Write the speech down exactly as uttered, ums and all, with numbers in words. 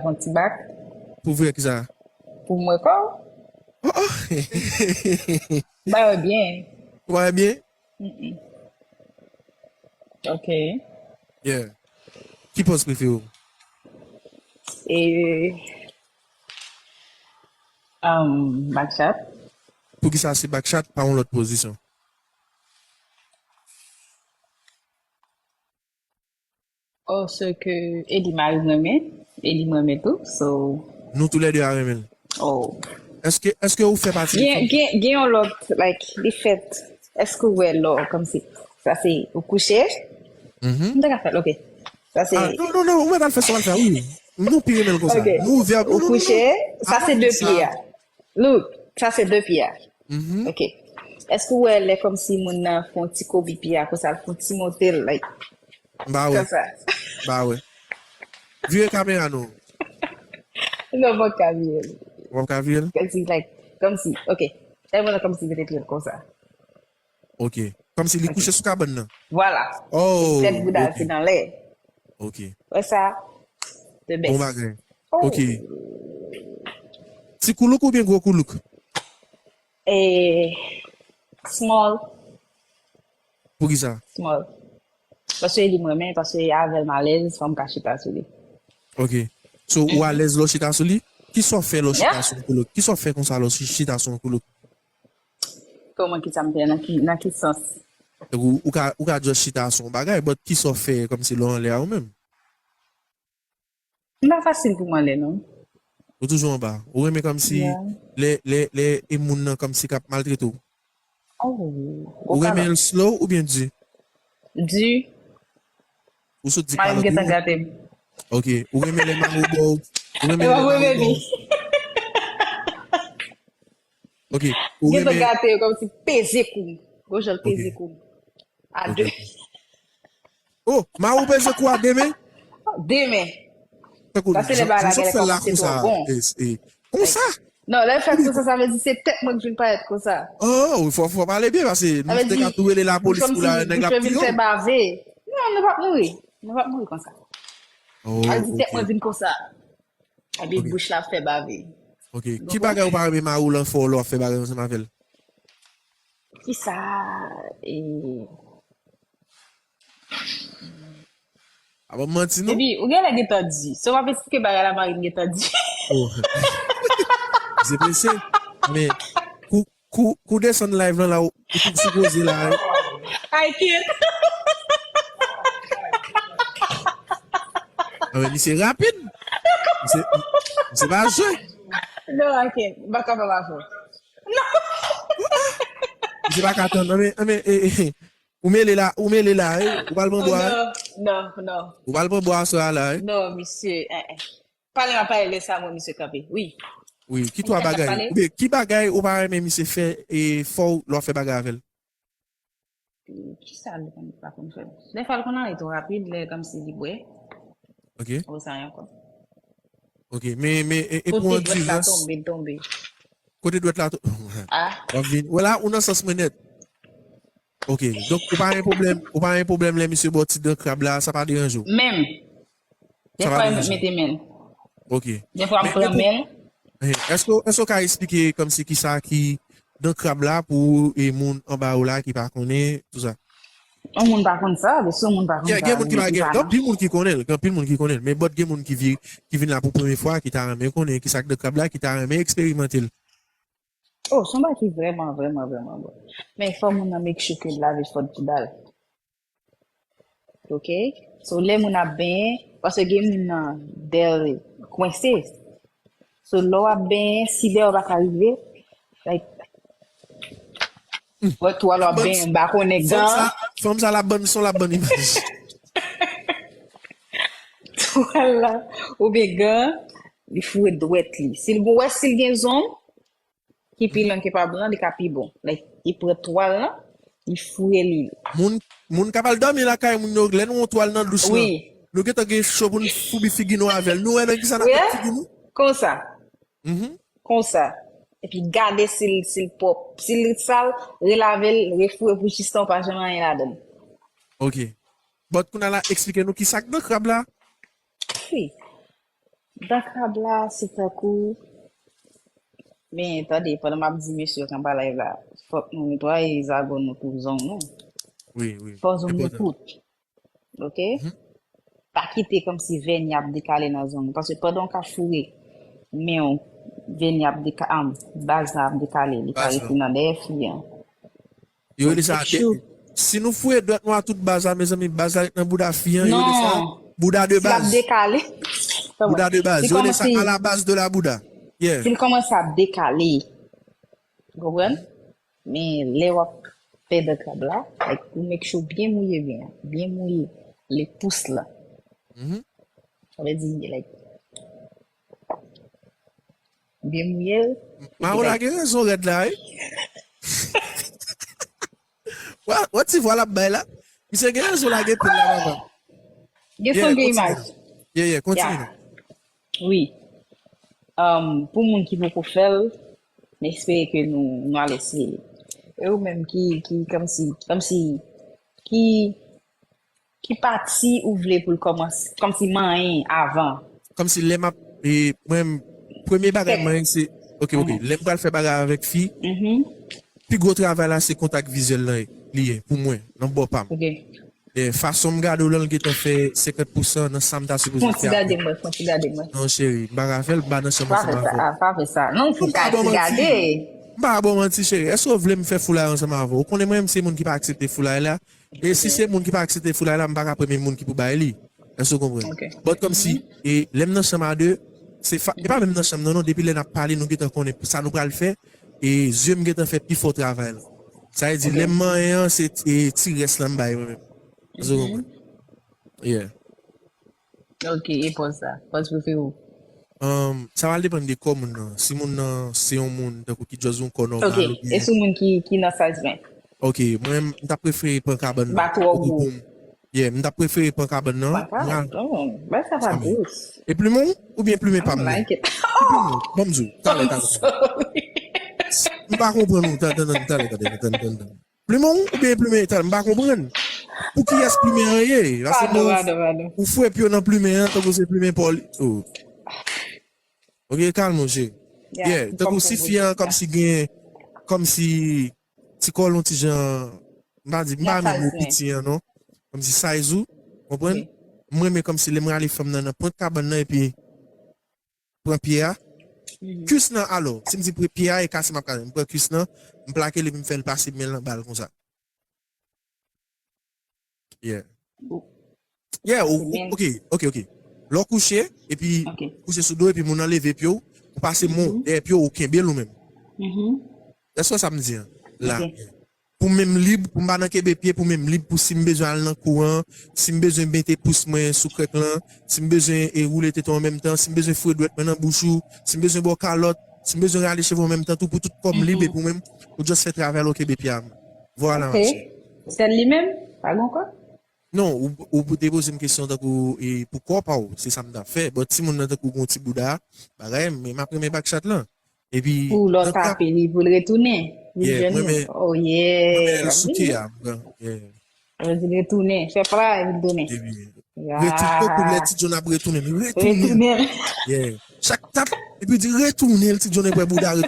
Fè yon ti bak. Pou vre ki sa? Pou mwen kò. Oh, oh. Ba yo byen. Ou pa byen? Ok. Yeah. Ki pòz prefere w? E um, Backshot. Pou ki sa se backshot pa yon lòt pozisyon? Oh, se ke Eli mari mwen men, Eli mwen men tou, so. Nou toulède a renmen l. Oh. Èske èske ou fè pati de Gen gen gen yon lòt, like, li fèt. Èske ou wè lò kòmsi sa se ou kouche? Mhm. M te ka fè l, ok. Sa se Ah, non, non, non, ou mèt al fè sa w al fè, wi. Nou pi renmen l konsa. Ok. Nou ouvè pou Ou kouche, sa se de pye a. Look, sa se de pye a. Mhm. Ok. Èske ou wè lè kòmsi moun nan fè yon ti kobi pye a, konsa l fè yon ti monte l, like, Ba wè. Konsa. Ba wè. Vire kamera nou. Non, mwen ka vire l. W ap ka vire l? Kòmsi, like, kòmsi, ok. Lè mwen kòmsi mete pye l konsa. Ok. Kòmsi li kouche sou kabann nan. Vwala. Oh, Tèt bouda ok. Se nan lè. Ok. Wè sa? The best. Bon bagay. Oh. Ok. Ti koulouk oubyen gwo koulouk? E small. Pou ki sa? Small. Paske li mwen men, paske avè l m alèz, fò m ka chita sou li. Ok. So, ou alèz lè w chita sou li? Ki sa w fè lè w chita Yeah. Sou yon koulouk? Ki sa w fè konsa lè w chita sou yon koulouk? Kòman ki sa m fè? Nan ki, nan ki sans? Ou, ou ka, ou ka just chita sou yon bagay, but ki sa w fè kòmsi lè w anlè a ou menm? M pa fasil pou m anlè, non. Ou toujou anba. Ou renmen kòmsi Yeah. lè, lè, lè e moun nan kòmsi k ap maltrete w. Oh, Ou renmen l slow oubyen di? Di, Ou sot di mari m kalòt gentan wi. Gate m. Ok. Ou renmen lè mari w ba w. Ou renmen E lè pa mari renmen w ba li. w. Ok. Ou Gentan renmen. Gate yo kòmsi peze kou m. Gwo jan l peze Ok. Kou m. A Ok. de. Oh, mari w peze kou a de men? De men. Tankou Sa se lè bagay la genlè kòmanse twò bon. Konsa. Non, lè l fè konsa, sa vle di se tèt mwen ki vin parèt konsa. Oh, fò, fò pale byen, paske nou te ka tou rele lapolis pou la, nèg la ap tiye w. Bouch yo vin fè bave. Non, nou p ap mouri. Nou p ap mouri konsa. Oh, Sa vle di tèt ok. Mwen vin konsa. Epi Ok. Bouch la ap fè bave. Ok. Ki bagay ou pa renmen mari w lan fè w lè w ap fè bagay ansanm avè l? Ki sa? E, A pa manti non. Epi, ou genlè gentan di. Si w ap eksplike bagay la, mari m gentan di. Oh. Se prese. Men, kou, kou, kou desann live lan la, ou, ou tou sou koze la, wi. I can't. Ah, men misye rapid. Misye, misye pa jwe. No, I can't. M pa kapab avè w. Misye pa ka tann. Ah, men, ah, men, eh, eh, eh. Ou mele la, ou mele la, eh. Ou pral pran bwa, eh. Non, non, non. Ou pral pran bwa aswè a la, eh. Non, misye, eh, eh. Pale m ap pale lè sa, mwen, misye kanpe. Wi. Wi, ki twa Misye ap bagay? pale? Oubyen, ki bagay ou pa renmen misye fè e fè w lè w ap fè bagay avè l? Ki sa l konn, pa konn fè? Dèfwa l konn ale twò rapid, lè kòmsi li bwè. Ok. Ou sa ankò. Ok, men, men, e, e pou Kote dwèt la andurans, tonbe, tonbe. Kote dwèt la tou. Ah. W ap vin. Wè la, ou nan sans mwen nèt. Ok, donk ou pa gen pwoblèm, ou pa gen pwoblèm lè misye ba w ti dan krab la, sa pa deranje w. Menm. Sa pa Dèfwa, deranje w. Mete men l. Ok. Dèfwa, m Men, pran men pou- men l. Eh, èske, èske w ka eksplike kòmsi ki sa ki dan krab la pou e moun anba ou la ki pa konnen, tou sa? Yon moun pa konn sa, men si yon moun pa konn Gen, sa, gen moun ki pa li gen, pa gen non. Anpil moun ki konnen l, gen anpil moun ki konnen l, men but gen moun ki vi, ki vin la pou premye fwa, ki ta renmen konnen ki sa k dan krab la, ki ta renmen eksperimante l. Oh, se yon bagay ki vrèman, vrèman, vrèman bon. Men fò moun nan make sure ke l lave fòt bouda l. Ok? So, lè moun ap benyen, paske gen moun nan dèyè l kwense. So, lè w ap benyen, si dèyè w pa ka rive, like, wè twal w ap benyen, m pa konnen Fanm sa, gan, fanm sa l ap ban, son l ap ban imaj. twal la, oubyen gan, li foure dwèt li. Si l gon, wè si l gen zong, ki pi long ke pa blan, li ka pi bon. Like, li pran twal lan, li foure li. Moun, moun k ap al dòmi lakay moun yo, lè nou wè yon twal nan douch lan, Wi. Nou gentan gen cho pou n foubi figi nou avè l. Nou wè nan ki sa n ap Wi. Met figi nou? Konsa. Mhm. Konsa. Epi gade si l, si l pwòp. Si l sal, relave l, refoure pou jistan w pa janm anyen ladan l. Ok. But kounye a la, eksplike nou ki sa k nan krab la. Wi. Dan krab la, se tankou, men tande, pandan m ap di mesye yo k anba live la, fòk nou netwaye zago nou pou zong nou. Wi, wi. Fò zong nou kout. Ok? Pa kite kòmsi vèni ap dekale nan zong. Paske pandan w ka foure men w, vèni ap dekale, baz la ap dekale, li ka rete nan dèyè fi an. Yo rele sa. Si nou foure dwèt nou a tout baz la, mezanmi, baz la ret nan bouda fi an, yo rele sa bouda de baz. Dekale. Bouda de baz. Yo rele sa à la base de la bouda. Yeah. Si l kòmanse ap dekale, ou konprann? Men lè w ap fè dan krab la, like, ou make sure byen mouye men an, byen mouye le pous la. Sa vle di, like, byen mouye l. Mawo la gen rezon rèd la, wi. Wè ti vwa l ap bay la. Misye gen rezon lage pil la, mama. Gen son gen imaj. Yeah, yeah, kontinye. Wi. Um, pou moun ki poko fè l, m espere ke nou, nou al eseye. E ou menm ki, ki, kòmsi, kòmsi, ki, ki pati ou vle pou l kòmanse, kòmsi manyen avan? Kòmsi lè m ap, e, mwen, premye bagay manyen se, ok, ok, lè m pral fè bagay avèk fi, pi gwo travay la se kontak vizyèl lan li ye, pou mwen, nan bò pa m. E fason m gade w lan, l gentan fè senkant pousan nan sa m ta sipoze fè. Fon ti gade mwen, fon ti gade mwen. Non, cheri, m pa ka fè l, m pa nan chanm ansanm avè w. Pa fè sa, pa fè sa. Non, fon ti gade. M pa ka ba w manti, cheri. Èske w vle m fè foulay ansanm avè w? Ou konnen mwen menm se moun ki pa aksepte foulay la. E si se moun ki pa aksepte foulay la, m pa ka premye moun ki pou bay li. Èske w konprann? But kòmsi, e lè m nan chanm a de, se fa, e pa menm nan chanm nan, non, depi lè n ap pale, nou gentan konnen sa nou pral fè, e zye m gentan fè pi fò travay la. Sa vle di, lè m manyen an, se ti rès la m bay mwen menm. Èske w konprann? Yeah. Ok, e pòz sa? Pòz prefere w? Um, sa va depann de kò moun nan. Si moun nan se yon moun tankou ki just yon kò nòmal. Ok, e si yon moun ki, ki nan size ven? Ok, mwen, m ta prefere pran kabann nan. Pa twò gwo. Yeah, m ta prefere pran kabann nan. Mwen, oh, bagay sa pa dous. E plimen w oubyen plimen pa m nan? Ban m di w, talè, talè. M pa konprann ou, talè, talè, talè, talè. Plimen w oubyen plimen etal, m pa konprann. Pou kiyès plimen an ye? Paske bon, ou fwe pye w nan plimen an, tankou se plimen pa w li. Oh. Ok, kalme w, cheri. Yeah, tankou si fi an kòmsi gen, kòmsi ti kò l yon ti jan, m pa di, m pa renmen mo piti an, non. Kòmsi size ou, konprann? M renmen kòmsi lè m rale fanm nan nan pwent kabann nan epi pran pye a. Kuis nan, alò, si m di pran pye a, e kase m ap kase. M pran kuis nan, m plake l epi m fè l pase men l anba l konsa. Yeah. Yeah, ou, ok, ok, ok. Lè w kouche, epi kouche sou do, epi moun nan leve pye w, ou pase men w dèyè pye w, ou kenbe l ou menm. Èske w wè sa m di an? La. Pou men m lib, pou m pa nan kenbe pye, pou men m lib, pou si m bezwen al nan kou an, si m bezwen mete pous mwen sou krèk lan, si m bezwen e woule tete w an menm tan, si m bezwen foure dwèt mwen nan bouch ou, si m bezwen ba w kalòt, si m bezwen rale cheve w an menm tan tou, pou tout kò m lib e pou menm, ou just fè travay la, ou kenbe pye a. Vwala, ma chère. Sèl li menm? Pa gen ankò? Non, ou, ou te poze m kesyon tankou e pou kò pa w, se sa m t ap fè. But si moun nan tankou gon ti bouda, bagay, men m ap renmen bak chat lan. Epi pou lè w tape li pou l retounen. Li jwenn ou. Oh yeah. Mwen menm souke a, m pran. Yeah. Yo di retounen, fè pla epi l tounen. Epi retounen tankou lè Ti John ap retounen, li retounen. Yeah. Chak tap, epi di retounen, Ti John ap wè bouda retounen.